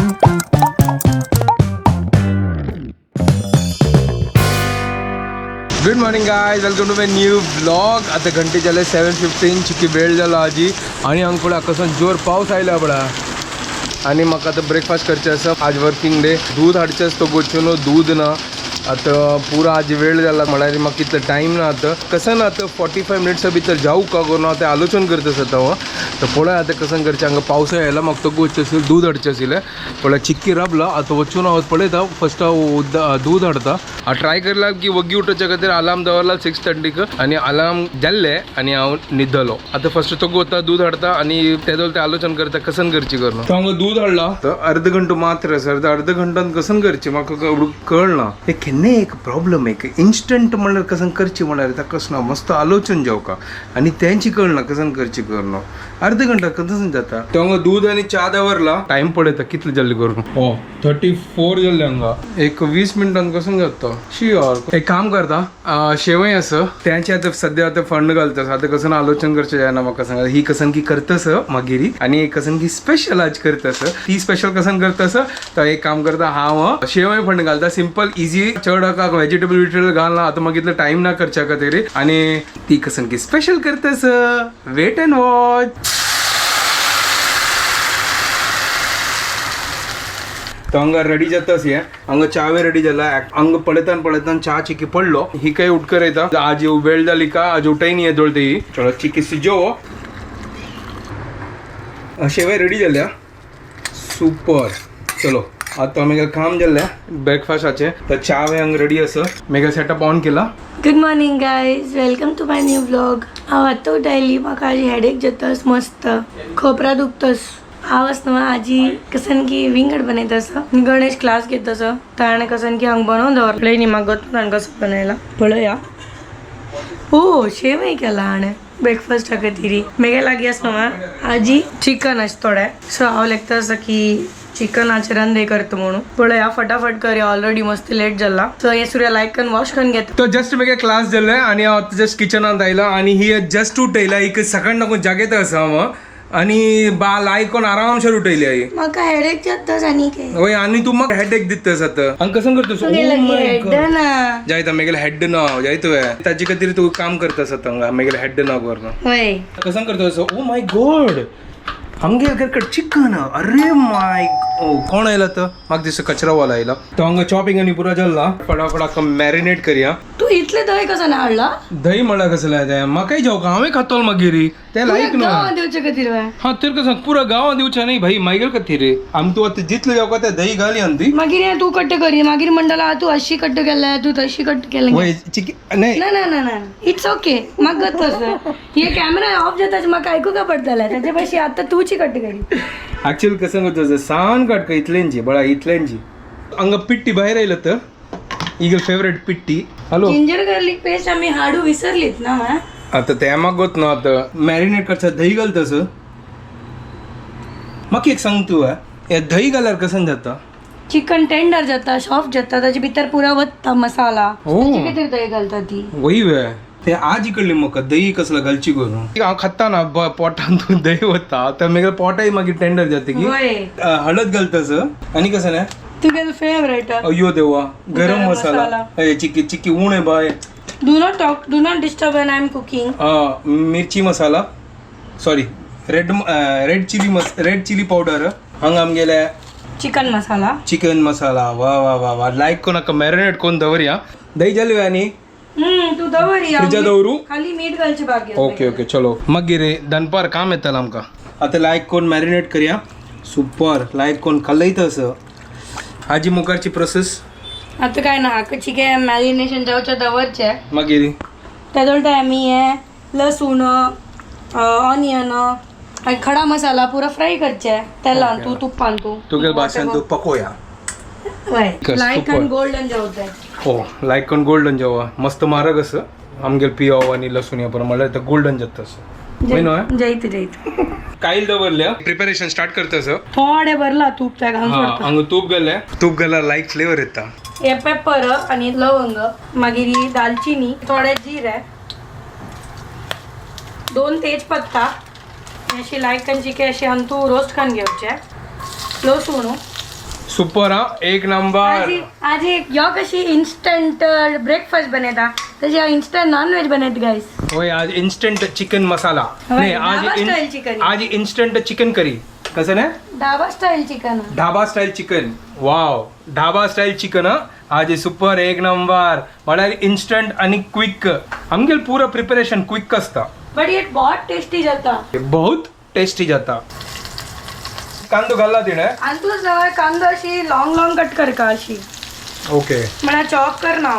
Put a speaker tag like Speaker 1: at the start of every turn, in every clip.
Speaker 1: Good morning guys, welcome to my new vlog. आता घंटे जाले 7:15. चिकी वेळ जालो आजी आणि हांगा पळय आकाशान जोर पावस आयला पळय. आनी म्हाका आतां ब्रेकफास्ट करचें आसा. आज वर्किंग डे. दूद हाडचें आसा तो गोचो न्हू, दूद ना. आतां पुरा आज वेळ जाला म्हळ्यार म्हाका कितलो टायम ना. आतां कसं ना आतां 45 मिनट्सा भितर जावं का करून हांव तें आलोचन करता आसा हांव. तर पळय आतां कसं करचें. हांगा पावस आयला, म्हाका तो गोचें आशिल्लें दूद हाडचें आशिल्लें. पळय चिक्की राबला आतां वचून हांव पळयता. फस्ट हांव दूद हाडता. हांव ट्राय करला की वग्गी उठोवच्या खातीर अलार्म दवरला 6:30 आनी अलार्म जाल्ले आनी हांव न्हिदलो. आतां फस्ट तो वता दूद हाडता आनी तेदोल तें आलोचन करता कसन करची करून. तो हांगा दूद हाडला तर अर्द घंटो मात्र आसा. अर्द घंटान कसन करची म्हाका कळना. हे केन्नाय एक प्रॉब्लम, एक इन्स्टंट म्हणल्यार कसन करची म्हणल्यार ताका कसं ना मस्त आलोचन जावका आनी तेंची कळना कसन करची करून. अर्द घंटा कसन जाता. तो हांगा दूद आनी च्या दवरला. टायम पळयता कितले जाल्ले करून. ओ 34 जाल्ले हांगा. एक 20 मिनटान कसन जाता शियर. एक काम करता, शेवय आसा तेंचे आतां सद्या आतां फंड घालता. आतां कसन आलोचन करचें जायना म्हाका सांगा. ही कसन की करतस मागीर आनी एक कसन की स्पेशल आज करतस. ती स्पेशल कसन करतस. तर एक काम करता, हांव शेवय फंड घालता. सिंपल इजी, चड व्हेजिटेबल विजिटेबल घालना. आतां मागीर इतलो टायम ना करच्या खातीर. आनी ती कसन की स्पेशल करतस. Wait and watch. तो हांगा रेडी जातास हे. हांगा च्यावे रेडी जाला. हांगा पळयतान पळयतान च्या चिकी पडलो. ही काय उठकर येता. आज वेळ जाली का आज उठाय न्ही येदोळ ती. चलो चिकी सिजो. शेवय रेडी जाल्या. सुपर. चलो आतां मागीर काम जाल्लें ब्रेकफास्टाचें. तर च्यावे हांगा रेडी आसा. मागीर सेटअप ऑन केला.
Speaker 2: Good morning guys, welcome to my new vlog. हांव आतां उठायली. म्हाका आजी हेडेक जातास मस्त, खोपरा दुखतस. हांव आसतना आजी कसन की विंगड बनयता आसा. गणेश क्लास घेत आसा, ताणें कसन की हांगा बनोवन दवरलें. पळय न्ही म्हाका ताणें कसो बनयला पळया. ओ शेवय केला हाणें ब्रेकफास्टा खातीर. मेगे लागीं आसना आजी चिकन आसा थोडें. सो हांव लेखता आसा की चिकनाचे रंदे करता म्हणून. पळया फटाफट करया, ऑलरेडी मस्त लेट जाला. सो हे सूर्या लायक करून वॉश करून घेता.
Speaker 1: तो जस्ट मागीर क्लास जाल्ले आनी हांव जस्ट किचनांत आयला आनी ही जस्ट उठयला. एक सकाळ नको जागेत आसा हांव आनी बा लायक आरामशीर उठयली आई.
Speaker 2: म्हाका हेडेक जाता आनी काय.
Speaker 1: वय आनी तूं म्हाका हेडेक दिता आतां. हांगा कसं करता?
Speaker 2: हेड ना.
Speaker 1: जायता मेगेले हेड ना जायत वे. ताजे खातीर तूं काम करता आसा हांगा. मेगेले हेड ना करून
Speaker 2: वय
Speaker 1: कसं करता? ओ my God, आमगे घर चिकन. अरे my, ओ कोण आयला तर? म्हाका दिसता कचरावाला आयला. तो हांगा चॉपिंग आनी पुरा जाल्ला. फटाफट मॅरिनेट करया.
Speaker 2: तू इतले दही कसं ना हाडला?
Speaker 1: दही म्हळ्यार कसलें तें म्हाकाय जेवका. हांवें खातलो मागीर तें लायक न्हू.
Speaker 2: गांवां दिवचे खातीर वय.
Speaker 1: हा तर कसं पुरा गांवां दिवचें न्ही भाई मागीर खातीर. आम तूं आतां जितलें जेवका तें दही घाली आनी ती.
Speaker 2: मागीर हें तूं कट्ट करी मागीर म्हणटलो तूं अशी कट्ट केल्या, तूं तशी कट्ट केलें.
Speaker 1: वय चिकी नाही.
Speaker 2: ना ना ना ना, it's okay. म्हाका तसं हे कॅमेरा ऑफ जाता म्हाका आयकूंक पडटलें. ताचे पशी आतां तूंची कट्ट करी.
Speaker 1: ऍक्च्युअली कसं करता, सान काडका इतल्यांची बळा इतल्यांची. हांगा पिट्टी भायर आयलं तर इगल फेवरेट पिट्टी. हॅलो,
Speaker 2: जिंजर गार्लिक पेस्ट आमी हाडू विसरलीत ना हा?
Speaker 1: आता ते मागत ना. आता मॅरिनेट करता दही घाल तसं. म्हाका एक सांग तूं, हे दही घाल्यार कसं जाता?
Speaker 2: चिकन टेंडर जाता, सॉफ्ट जाता, ताचे भितर पुरा वता मसाला.
Speaker 1: ओ.
Speaker 2: ताचे खातीर दही घालता ती.
Speaker 1: वय वे ते आज इकडली म्हाका दही कसलं घालची करून. हांव खाता ना पोटान तूं दही वता तर मागीर पोटाय मागीर टेंडर जाता की.
Speaker 2: वय.
Speaker 1: हळद घालतस आनी कसं ना.
Speaker 2: तुगेलो फेवरेट.
Speaker 1: अय्यो देवा, गरम
Speaker 2: गरम
Speaker 1: मसाला.
Speaker 2: मसाला.
Speaker 1: हे चिक्की चिक्की उणे bye.
Speaker 2: Do not talk, do not disturb when I am cooking.
Speaker 1: मिरची masala, sorry red red chilli मस रेड चिली पावडर. हांगा आमगेले
Speaker 2: चिकन मसाला.
Speaker 1: चिकन मसाला. वा वा वा वा. लायक कोण नाका मॅरिनेट कोण दवरया. दही जाली आनी
Speaker 2: तू दवर.
Speaker 1: फ्रिजा दवरू?
Speaker 2: खाली मीठ घालचे बाकी.
Speaker 1: ओके ओके चलो मागीर दनपार काम येतलें आमकां. आतां लायक कोण मॅरिनेट करया. सुपर. लायक कोण कलयता असं हाजी मुखारची प्रोसेस.
Speaker 2: आता काय ना, हाका चिकन मॅरिनेशन जावचें दवरचें.
Speaker 1: मागीर
Speaker 2: तेदोळ आमी हे लसूण, ऑनियन आणि खडा मसाला पुरा फ्राय करचे तेलान तू तुपान तू.
Speaker 1: तुगेल भाशेन तू पकोया.
Speaker 2: वय. लायक
Speaker 1: super.
Speaker 2: आणि गोल्डन जावते.
Speaker 1: हो लायक कोण गोल्डन जेव्हा मस्त म्हारग असं आमगेल पियाव आणि लसूण या बरं म्हणल्यार ते गोल्डन जाता असं. वय न्हय?
Speaker 2: जैत जैत.
Speaker 1: कायल दवरल्या. प्रिपरेशन स्टार्ट करता असं.
Speaker 2: थोडे भरला तूप त्या घालून सोडता.
Speaker 1: हांगा तूप घातलें. तूप घाल्यार लायक फ्लेवर येता.
Speaker 2: हे पेपर आणि लवंग, मागीर ही दालचिनी, थोडे जिरे, 2 तेजपत्ता, अशी लायक चिके अशी अंतू रोस्ट करून घेवचे. लसूण.
Speaker 1: सुपर हा, एक नंबर.
Speaker 2: आज एक यो कशी इन्स्टंट ब्रेकफास्ट बनयता तशी हांव इन्स्टंट नॉन व्हेज बनयत गायस.
Speaker 1: होय, आज इन्स्टंट चिकन मसाला.
Speaker 2: होय,
Speaker 1: नाही, आज
Speaker 2: ढाबा स्टाईल चिकन.
Speaker 1: आज इन्स्टंट चिकन करी. कसं ना?
Speaker 2: Dhaba style chicken.
Speaker 1: Dhaba style chicken. Wow, dhaba style chicken हा आज सुपर, एक नंबर. म्हळ्यार इन्स्टंट आणि क्विक. आमगेल पुरो प्रिपरेशन क्विक असता.
Speaker 2: बट it बहुत टेस्टी जाता.
Speaker 1: बहुत टेस्टी जाता. कांदो घालला तिणे.
Speaker 2: आणि तू जवळ कांदो अशी लॉंग लॉंग कट कर का अशी.
Speaker 1: ओके.
Speaker 2: मला चॉप कर ना.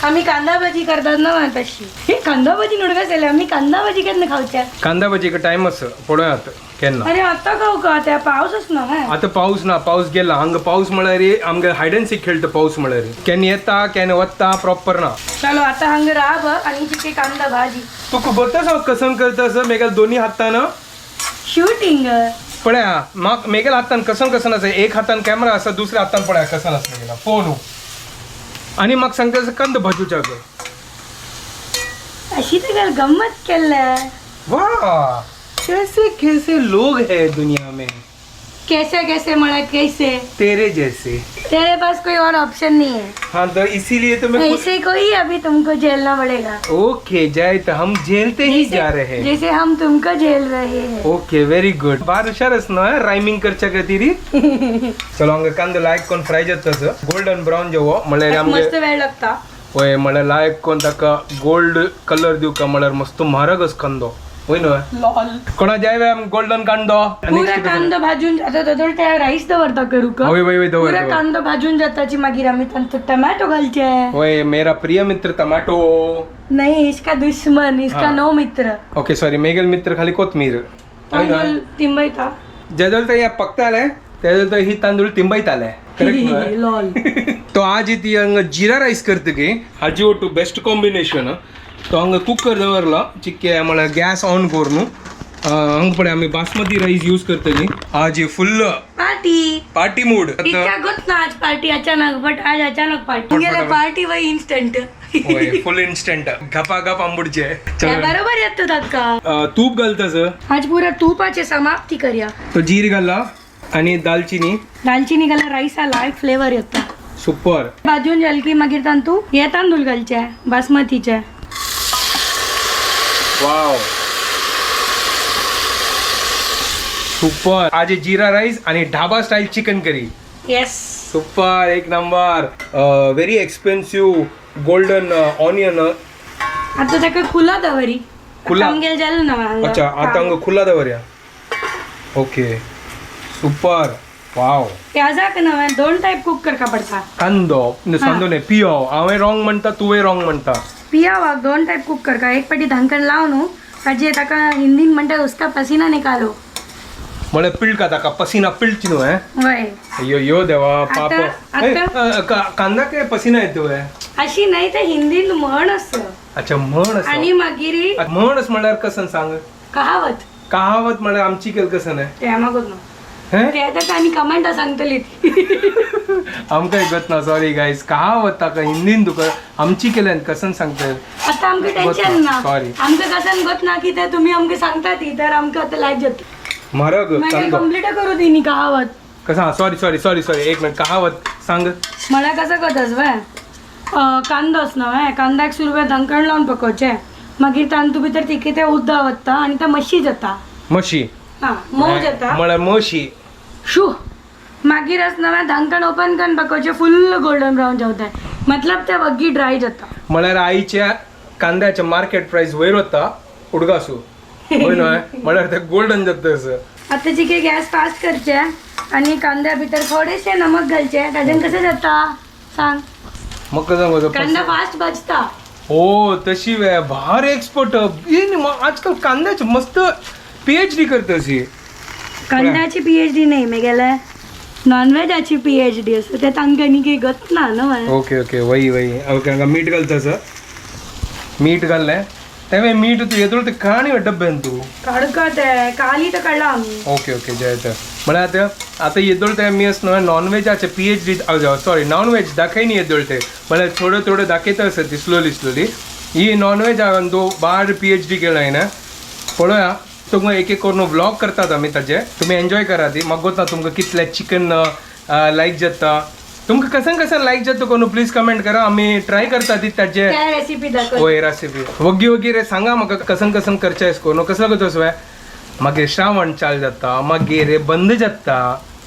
Speaker 2: आम्ही कांदा भाजी करतात ना तशी. हे कांदा भाजी नुडका जाले. आम्ही कांदा भाजी केन्ना खावच्या?
Speaker 1: कांदा भजी टायम आसा, पळोवया आतां केन्ना.
Speaker 2: अरे आता खाऊ का? त्या पावसच ना हं.
Speaker 1: आता पाऊस ना, पाऊस गेला. हांगा पाऊस म्हळ्यार आमगे हायड अँड सीक खेळटा. पाऊस म्हळ्यार केन्ना येता केन्ना वता, प्रॉपर ना.
Speaker 2: चलो आता हांगा राब आणि चिके कांदा भाजी.
Speaker 1: तुका गोतच हांव कसन करता आसा मेगेल दोन्ही हातान.
Speaker 2: शूटिंग.
Speaker 1: पळया, म्हाका मेगेल हातान कसन कसन आसा. एक हातान कॅमेरा आसा, दुसऱ्या हातान पळया कसन आसा मेगेला फोन. आनी म्हाका सांगता आसा कंद भाजूच्या.
Speaker 2: अशी तर गंमत केल्ल्या.
Speaker 1: वा, कैसे कैसे लोग है दुनिया में.
Speaker 2: कैसे कैसे म्हणा, कैसे?
Speaker 1: तेरे जैसे.
Speaker 2: तेरे पास कोई और ऑप्शन नहीं है.
Speaker 1: हाँ, तो इसीलिए तो मैं
Speaker 2: ऐसे कोई अभी तुमको झेलना पड़ेगा.
Speaker 1: ओके, जाए तो हम झेलते ही जा रहे हैं.
Speaker 2: जैसे हम तुमको झेल रहे हैं.
Speaker 1: Okay, very good. बार हुशार ना रायमिंग करच्या खातीर. चलो, हांगा कांदो लायक कोण फ्राय जाता, गोल्डन ब्रावन जेवो म्हळ्यार आमगे.
Speaker 2: मस्त वेळ लागता.
Speaker 1: वय, म्हळ्यार लायक कोण ताका गोल्ड कलर दिवका म्हळ्यार मस्त म्हारग कांदो, वय न्हय?
Speaker 2: लॉल.
Speaker 1: कोणा जाय आम गोल्डन कांदो.
Speaker 2: पुरा कांदो भाजून जाता तर त्या राईस दवरता करू का?
Speaker 1: वय वय वय, दवर.
Speaker 2: पुरा
Speaker 1: दवर.
Speaker 2: कांदो भाजून जाताची मागीर आमी तांतूत टोमॅटो घालचे.
Speaker 1: वय, मेरा प्रिय मित्र टमाटो.
Speaker 2: नाही, इसका दुश्मन, इसका
Speaker 1: हा.
Speaker 2: नो मित्र.
Speaker 1: Okay, sorry. मेगेल मित्र खाली कोथमीर.
Speaker 2: तांदूळ तिंबयता.
Speaker 1: जेदोल तर या पकताले तेदोल तर ही तांदूळ तिंबयताले, करेक्ट?
Speaker 2: लॉल.
Speaker 1: तो आज ती हांगा जिरा राईस करता की हाजी ओटू बेस्ट कॉम्बिनेशन. तो हांगा कुकर दवरला चिक्के, म्हळ्यार गॅस ऑन करून हांगा पळय आमी बासमती राईस यूज करतली आज फुल्ल.
Speaker 2: पार्टी.
Speaker 1: Party mood.
Speaker 2: इच्छा गोत ना आज पार्टी अचानक, बट आज अचानक पार्टी गेले, पार्टी वय इन्स्टंट.
Speaker 1: फुल इन्स्टंट, घपाघप आंबुडचे.
Speaker 2: बरोबर येतो धक्का.
Speaker 1: तूप घालतास.
Speaker 2: आज पुरा तुपाचे समाप्ती करूया.
Speaker 1: तो जीर घाला आणि दालचिनी.
Speaker 2: दालचिनी घाला, राईसा लायक फ्लेवर येता.
Speaker 1: सुपर.
Speaker 2: भाजून जाल की मागीर तांतू हे तांदूळ घालचे बासमतीचे.
Speaker 1: वाव, सुपर. आज जिरा राईस आणि dhaba style chicken curry.
Speaker 2: Yes.
Speaker 1: Super, एक number. Very expensive golden onion.
Speaker 2: आता ताका खुला दवरी.
Speaker 1: खुला?
Speaker 2: आमगेल जालें ना हांगा.
Speaker 1: अच्छा, आता हांगा खुला दवरया. ओके, सुपर, वाव.
Speaker 2: प्याजाक ना दोन टायप कुक करका पडता.
Speaker 1: कांदो सांदो न्ही, पियो. हांवें रॉंग म्हणटा, तुवें रॉंग म्हणटा.
Speaker 2: पियावाक दोन टायप कुक करका. एक पाटी धांकण लाव न्हू ताजे, ताका हिंदीन म्हणटा उसका पसीना निकालो.
Speaker 1: म्हळ्यार पिळका ताका, पसिना पिळची न्हू हें.
Speaker 2: वय.
Speaker 1: अय्यो यो देवा, पाप.
Speaker 2: आता-
Speaker 1: कांदा काय पसिना येतो हे?
Speaker 2: अशी नाही, ते हिंदीन म्हण असं.
Speaker 1: अच्छा, म्हण आसा.
Speaker 2: आणि मागीर
Speaker 1: म्हण म्हळ्यार कसन सांग.
Speaker 2: कहावत.
Speaker 1: कहावत म्हळ्यार आमची केल कसन आहे?
Speaker 2: ते मागून न्हू.
Speaker 1: हें?
Speaker 2: ते आतां आनी कमेंटा सांगतली ती.
Speaker 1: आमकां आयकत ना, सॉरी गायज. कहावत ताका हिंदीन तुका आमची केल्यान कसन सांगता?
Speaker 2: आता आमकां टेन्शन ना.
Speaker 1: सॉरी.
Speaker 2: आमकां कसन गोत ना की ते तुमी आमकां सांगता ती, तर आमकां आतां लायक जाता.
Speaker 1: म्हारग
Speaker 2: मागीर
Speaker 1: कांदो.
Speaker 2: कंप्लीट करू दी न्ही कहावत.
Speaker 1: कसा? सॉरी सॉरी सॉरी सॉरी, एक मिनिट. कहावत सांग.
Speaker 2: म्हळ्यार कसं करतास वय, कांदो आसना वय, कांद्याक सुरवे धंकण लावन पकोवचें, मागीर तातूंत भितर तिके ते उदक वता आनी ते मशी जाता.
Speaker 1: म्हशी.
Speaker 2: हा, मोव जाता.
Speaker 1: म्हळ्यार म्हशी.
Speaker 2: शू, मागीर आसना वय, धांकण ओपन करून पकोवचें, फुल्ल गोल्डन ब्रावन जावता, मतलब ते वग्गी ड्राय जाता.
Speaker 1: म्हळ्यार आईच्या कांद्याच्या मार्केट प्राइस वयर वता उडगासू, हय न्हय? म्हळ्यार ते गोल्डन जाता तसं.
Speaker 2: आतां चिके गॅस फास्ट करचे आनी कांद्या भितर थोडेशें नमक घालचें. ताजेन कशें जाता सांग?
Speaker 1: मग कसं?
Speaker 2: कांदा फास्ट भाजता.
Speaker 1: हो, तशी वे भार एक्सपर्ट. आजकाल कांद्याचे मस्त पीएचडी करता अशी.
Speaker 2: कांद्याची पीएचडी नाही, मेगेले नॉनव्हेजाची पीएचडी आसा, ते तांकां न्ही काही गत ना न्हू मागीर.
Speaker 1: ओके ओके, वही वही. ओके, हांगा मीठ घालता सर. मीठ घाललें तेवें मीठ तूं येदोळ ते काणी डब्यान तूं.
Speaker 2: काडका ते काली तर काडला आमी.
Speaker 1: ओके ओके, जय. तर म्हळ्यार आतां आतां येदोळ ते आमी न्हय नॉनव्हेजाचे पीएचडी, सॉरी, नॉनव्हेज दाखय न्ही येदोळ ते, म्हळ्यार थोड्यो थोड्यो दाखयता आसता ती स्लोली स्लोली. ही नॉनव्हेज दो बार पीएचडी केलाय ना. पळोवया, तुमकां एक एक करून व्लॉग करतात आमी ताजे, तुमी एन्जॉय करा ती. म्हाका गोत ना तुमकां कितले चिकन लायक जाता तुमकां कसन कसन लायक जाता कोण प्लीज कमेंट करा. आमी ट्राय करता ती ताजे
Speaker 2: त्या रेसिपी दाखय.
Speaker 1: वय रेसिपी वग्गी वग्गी रे सांगा म्हाका कसन कसन करचें अशें करून कसलो करचो वय. मागीर श्रावण चालू जाता, मागीर बंद जाता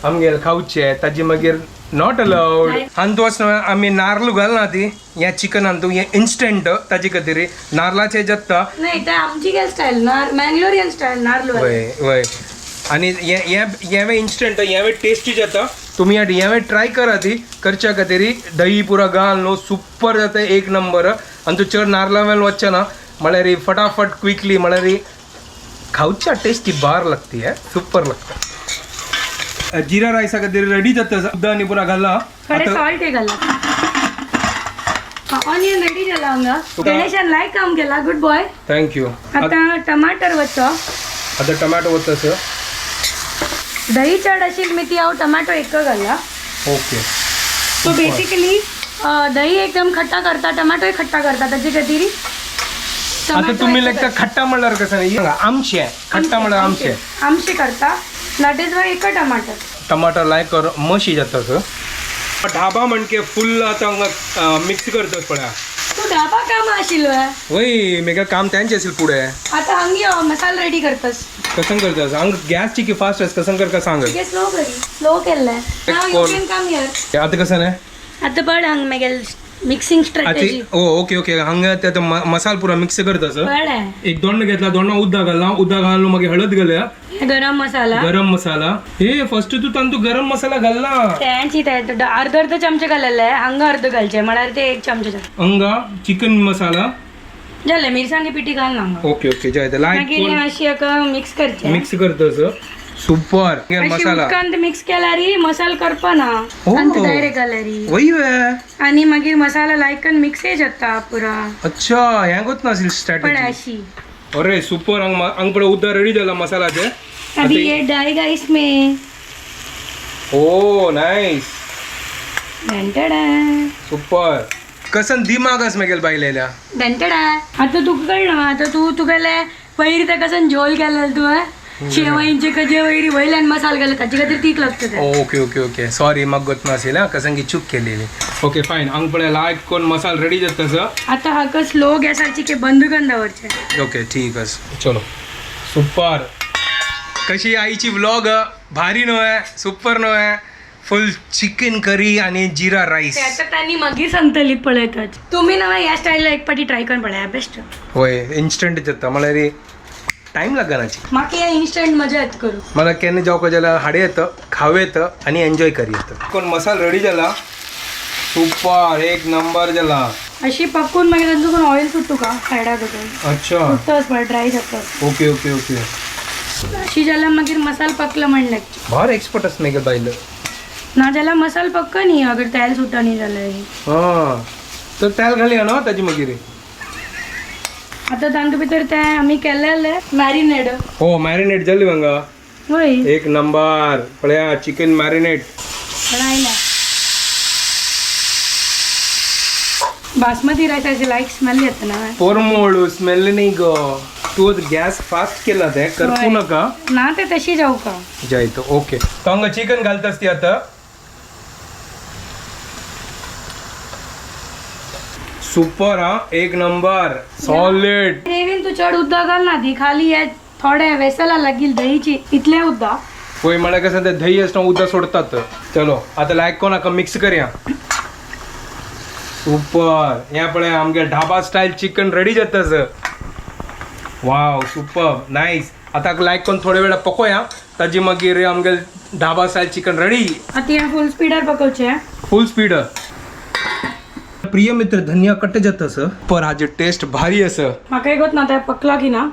Speaker 1: आमगेर खावचें, ताजी मागीर not allowed. आनी तूं न्हय आमी नार्ल घालना ती हें चिकन आनी तूं हें इन्स्टंट ताजे खातीर नार्लाचें जाता.
Speaker 2: नाही, ते आमची काय स्टायल नार मँगलोरियन स्टायल नारलो.
Speaker 1: वय वय, आनी हें हें हें इन्स्टंट हें टेस्टी जाता. तुमी हें ट्राय करा ती करच्या खातीर. दही पुरा घाल न्हू, सुपर जाता, एक नंबर. आनी तूं चड नार्ला वेल वचचें ना, म्हळ्यार फटाफट क्विकली म्हळ्यार खावच्या टेस्टी बार लागती हे, सुपर लागता. जिरा रायसा खातीर रेडी जाता, उदक आनी पुरा घाला.
Speaker 2: थोडे सॉल्ट हे घाला. ऑनियन रेडी जाला हांगा. गणेशान लायक काम केला, गुड बॉय.
Speaker 1: Thank you.
Speaker 2: आता टमाटर वचो.
Speaker 1: आता टमाटो वता सर.
Speaker 2: दही चड अशील मी ती हांव टमाटो एक घाला.
Speaker 1: ओके.
Speaker 2: सो बेसिकली दही एकदम खट्टा करता, टमाटोय खट्टा करता, ताजे खातीर.
Speaker 1: आता तुम्ही लेखता खट्टा म्हणल्यार कसं नाही, आमशे खट्टा म्हणल्यार आमशे.
Speaker 2: आमशे करता, that is why एक टमाटर.
Speaker 1: टमाटर लायक कर मशी जाता सर. ढाबा म्हणके फुल आतां हांगा मिक्स करतात पळया.
Speaker 2: तू ढाबा काम आशिल्लो.
Speaker 1: वय मेगा काम त्यांचे असेल पुढे.
Speaker 2: आता हांगी हांव मसाला रेडी करतस.
Speaker 1: कसं करता हांग गॅस चिकी फास्ट आस, कसं करता सांग.
Speaker 2: स्लो करी, स्लो केल्लें. Now you can come here.
Speaker 1: आता कसं नाही.
Speaker 2: आता पड हांग मेगेल मिक्सिंग स्ट्रॅटेजी.
Speaker 1: ओ ओके ओके, हांगा ते आतां मसाल पुरा मिक्स करता सर.
Speaker 2: पड आहे.
Speaker 1: एक दोंड घेतला, दोंडा उदक घालला, उदक घालून मागीर हळद घालया.
Speaker 2: गरम मसाला.
Speaker 1: गरम मसाला हे फर्स्ट तू तांतू गरम मसाला घालला.
Speaker 2: त्यांची ते अर्ध अर्ध चमचे घालले, हांगा अर्ध घालचे म्हळ्यार ते एक चमचे जाले.
Speaker 1: अंगा चिकन मसाला.
Speaker 2: जालें, मिरसांगी पिठी घाल ना हांगा.
Speaker 1: ओके ओके, जय लायक.
Speaker 2: मागीर हें अशी एका मिक्स करचें.
Speaker 1: मिक्स करता सर, सुपर
Speaker 2: अशी
Speaker 1: मसाला.
Speaker 2: उदकांत मिक्स केल्यार मसाला करपा ना.
Speaker 1: ओ.
Speaker 2: आनी डायरेक्ट घाल्यार
Speaker 1: वय वे.
Speaker 2: आनी मागीर मसाला लायकन मिक्स जाता पुरा.
Speaker 1: अच्छा, हें गोत नासील
Speaker 2: पण
Speaker 1: स्ट्रॅटेजी.
Speaker 2: अशी.
Speaker 1: अरे सुपर, हांग हांग पळय उदक रेडी जाला मसालाचे.
Speaker 2: अभी ये डालेगा इसमें.
Speaker 1: ओ नायस.
Speaker 2: डंटडा.
Speaker 1: सुपर, कसन दिमाग आस मेगेल बायलेल्या.
Speaker 2: डंटडा. आता तुका कळना, आता तू तुगेले वैर ते कसन झोल केलेलं तुवें शेवईंचे कजे वैरी वयल्यान मसाला घातला, ताचे खातीर तीख लागता ते.
Speaker 1: ओके ओके ओके, सॉरी, म्हाका गोत नासील हा, कसं की चूक केलेली. ओके फायन, हांग पळय लायक कोण मसाला रेडी जाता सर.
Speaker 2: आता हाका स्लो गॅसाची के बंद करून दवरचे.
Speaker 1: ओके ठीक आस, चलो सुपर. कशी आईची व्लॉग भारी न्हय, सुपर न्हय, फुल चिकन करी आणि जिरा राईस.
Speaker 2: ते आता त्यांनी मागीर सांगतली पळयतात तुम्ही ना, ह्या स्टायला एक पाटी ट्राय करून पळया, बेस्ट.
Speaker 1: होय, इन्स्टंट जाता, म्हळ्यार टायम लागना.
Speaker 2: म्हाका हे इन्स्टंट मजा येत करू.
Speaker 1: मला केन्ना जावका जाल्यार हाडे येता, खावं येता आनी एन्जॉय करी येता. कोण मसाला रेडी जाला, सुपर, एक नंबर जाला.
Speaker 2: अशी पक्कून मागीर तांचो कोण ऑयल सुट्टू का सायडाक वचून.
Speaker 1: अच्छा.
Speaker 2: सुट्टच पळय, ड्राय जाता.
Speaker 1: Okay okay okay.
Speaker 2: अशी जाल्यार मागीर मसाला पकलो म्हणलें.
Speaker 1: भार एक्सपर्ट आस मेगेल बायल.
Speaker 2: ना जाल्यार मसाला पक्का न्ही, अगर तेल सुट्टा न्ही जाल्यार.
Speaker 1: हां, तर तेल घालया न्हू ताजे मागीर.
Speaker 2: आता तांतू भितर ते आमी केलेले मॅरिनेड.
Speaker 1: हो, मॅरिनेट जाली हांगा.
Speaker 2: वय.
Speaker 1: एक नंबर, पळया चिकन मॅरिनेट.
Speaker 2: आयला बासमती रायसाचे लायक स्मेल येता ना.
Speaker 1: पोरमोळ स्मेल नाही ग. तू गॅस फास्ट केला ते करपू
Speaker 2: होय.
Speaker 1: नका.
Speaker 2: ना ते तशी जाऊ का.
Speaker 1: जायतो ओके, तो हांगा चिकन घालतास ती आता. सुपर हा, एक नंबर सॉलिड.
Speaker 2: ग्रेव्हीन तू चड उदक घाल ना, ती खाली हे थोडे वेसला लागील दहीची इतले उदक.
Speaker 1: होय, मला कसं ते दही असणं उदक सोडतात. चलो आता लायक कोण हाका मिक्स करया. सुपर, ह्या पळय आमगे ढाबा स्टायल चिकन रेडी जाता sir. Wow, super nice. आता लायक कोण थोडे वेळ पकोया, ताजी मागीर आमगे ढाबा स्टायल चिकन रेडी.
Speaker 2: आता हे फुल स्पीडार पकोवचें.
Speaker 1: फुल स्पीड. प्रिय मित्र, धनिया कट जाता सर, पर हाजी टेस्ट भारी आसा.
Speaker 2: म्हाका एक ना ते पकला की ना.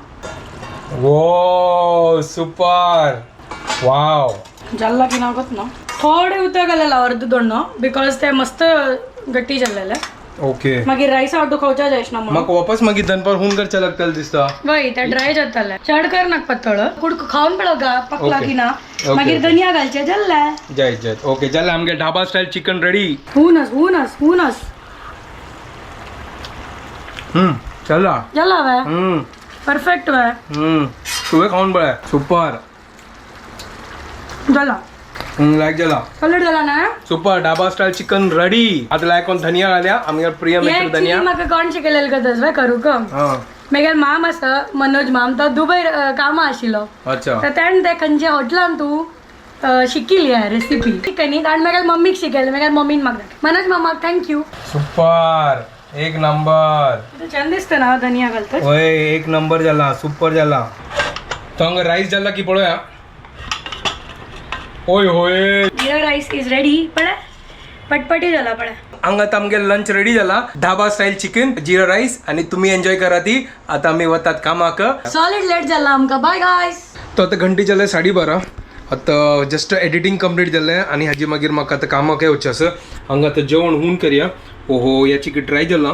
Speaker 1: वो सुपर, वाव.
Speaker 2: जाल्ला की ना गोत ना, थोडे उदक घालेला अर्द दोडनो, because ते मस्त गट्टी जाल्लेले.
Speaker 1: ओके.
Speaker 2: मागीर रायसा वाटो खावच्या जायच ना म्हणून.
Speaker 1: म्हाका वापस मागीर दनपार हून करचें लागतलें दिसता.
Speaker 2: वय, ते ड्राय जाताले, चड कर नाका पातळ, कुडको खावन पळोव गा पकला
Speaker 1: ओके.
Speaker 2: की ना.
Speaker 1: ओके,
Speaker 2: मागीर
Speaker 1: ओके.
Speaker 2: धनिया घालचे, जाल्ले.
Speaker 1: जय जय, ओके जालें आमगे ढाबा स्टायल चिकन रेडी.
Speaker 2: हूनस हूनस हूनस.
Speaker 1: चला.
Speaker 2: जाला वे. Perfect way.
Speaker 1: तुवें खावन पळय, सुपर.
Speaker 2: जाला.
Speaker 1: लायक जाला.
Speaker 2: कलर जाला ना.
Speaker 1: Super dhaba style chicken ready. आता लायक कोण धनिया घाल्या आमगे प्रिय
Speaker 2: हे
Speaker 1: मित्र
Speaker 2: ऍक्च्युली
Speaker 1: धनिया.
Speaker 2: म्हाका कोण शिकयलेलं करतस बाय करू क.
Speaker 1: हा.
Speaker 2: मागीर माम आसा मनोज माम, तो दुबय कामां आशिल्लो.
Speaker 1: अच्छा.
Speaker 2: तर ताणें ते खंयच्या हॉटेलान तूं शिकिल्ली आहे रेसिपी चिकनी, ताणें मागीर मम्मीक शिकयलें, मागीर मम्मीन म्हाका दाखयलें. मनोज मामाक thank you.
Speaker 1: Super, एक नंबर.
Speaker 2: छान दिसतं ना धनिया घालतच.
Speaker 1: होय, एक नंबर जाला, सुपर जाला. तो हांगा राईस जाला की पळोवया. होय होय.
Speaker 2: जिरा राईस is ready. पळय पटपटी जाला पळय.
Speaker 1: हांगा आतां आमगे लंच रेडी जाला, ढाबा स्टाईल चिकन जिरा राईस, आणि तुम्ही एन्जॉय करा ती. आता आमी वतात कामाक.
Speaker 2: सॉलिड लेट जाला आमकां. बाय गायस.
Speaker 1: तो आतां घंटी जाले 12:30. आतां जस्ट एडिटींग कंप्लीट जालें आनी हाजी मागीर म्हाका आतां कामाक येवचें आसा. हांगा आतां जेवण हून करया. ओहो, ह्या चिकी ड्राय जाला,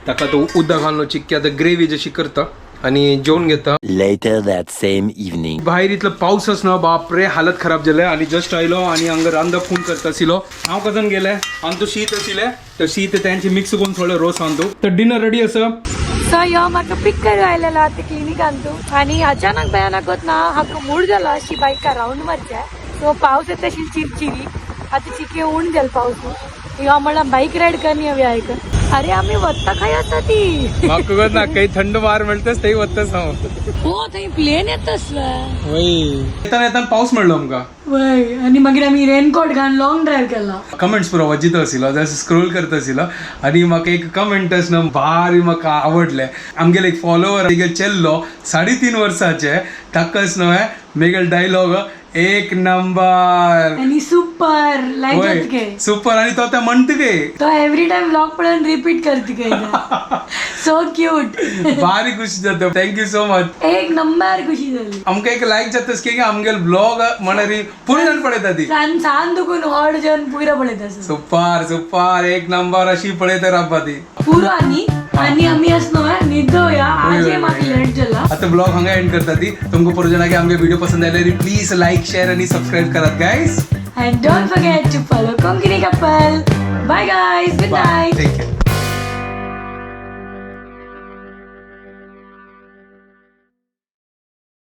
Speaker 1: ताका आतां उदक घालून चिक्की आतां ग्रेवी जशी करता आनी जेवण घेता.
Speaker 3: Later that same evening.
Speaker 1: भायर इतलो पावस ना, बापरे, हालत खराब जाले. आनी जस्ट आयलो आनी हांगा रांदप फोन करता आशिल्लो. हांव कजन गेले आनी तो शीत आशिल्लें, तर शीत तेंचे मिक्स करून थोडे रोस आणतो. तर डिनर रेडी आसा.
Speaker 2: सो यो म्हाका पिक करू आयलेलो आतां क्लिनिकान तूं, आनी अचानक भयानक ना हाका मूड जाला अशी बायका रावंड मारचे. सो पावस येता अशी चिरचिरी, आतां चिके ऊण जाल पावस. यो म्हणला बाईक रायड करणी हवी आयक. अरे आमी वत्ता खंय आसा ती.
Speaker 1: म्हाका ना काही थंड वार मेळटच थंय वतच हांव.
Speaker 2: हो, थंय प्लेन येतस.
Speaker 1: येताना येताना पावस मेळ्ळो आमकां.
Speaker 2: वय, आनी मागीर आमी रेनकोट घालून लॉंग ड्रायव्ह केला.
Speaker 1: कमेंट्स पुरो वाचित आशिल्लो, जस्ट स्क्रोल करता आशिल्लो आनी म्हाका एक कमेंट ना भारी म्हाका आवडलें. आमगेले एक फॉलोवर चेल्लो 3.5 वर्साचे, ताकाच न्हय मेगेल डायलॉग एक नंबर
Speaker 2: आनी सुपर लायक जात गे.
Speaker 1: सुपर, आणि तो त्या म्हणत गे.
Speaker 2: तो एव्हरी टाइम व्लॉग पळोवन रिपीट करते काय. So cute.
Speaker 1: भारी खुशी जाता. Thank you so much.
Speaker 2: एक नंबर खुशी जाली.
Speaker 1: आमकां एक लायक जातस की आमगेल ब्लॉग म्हणरी पुरी जाण पळयता ती.
Speaker 2: सान सान दुखून व्हड जन पुरो पळयता आसा.
Speaker 1: सुपर सुपर, एक नंबर अशी पळयता रावपा ती.
Speaker 2: पुरो. आनी आनी आमी आस न्हय न्हिदोया, आजय म्हाका लेट जाला.
Speaker 1: आता ब्लॉग हांगा एंड करता ती. तुमकां परत आमगे व्हिडिओ पसंद आयले प्लीज लाईक, शेअर आणि सबस्क्राईब करात guys.
Speaker 2: And don't forget to follow Konkani Couple. Bye guys. Good night.
Speaker 1: Take care.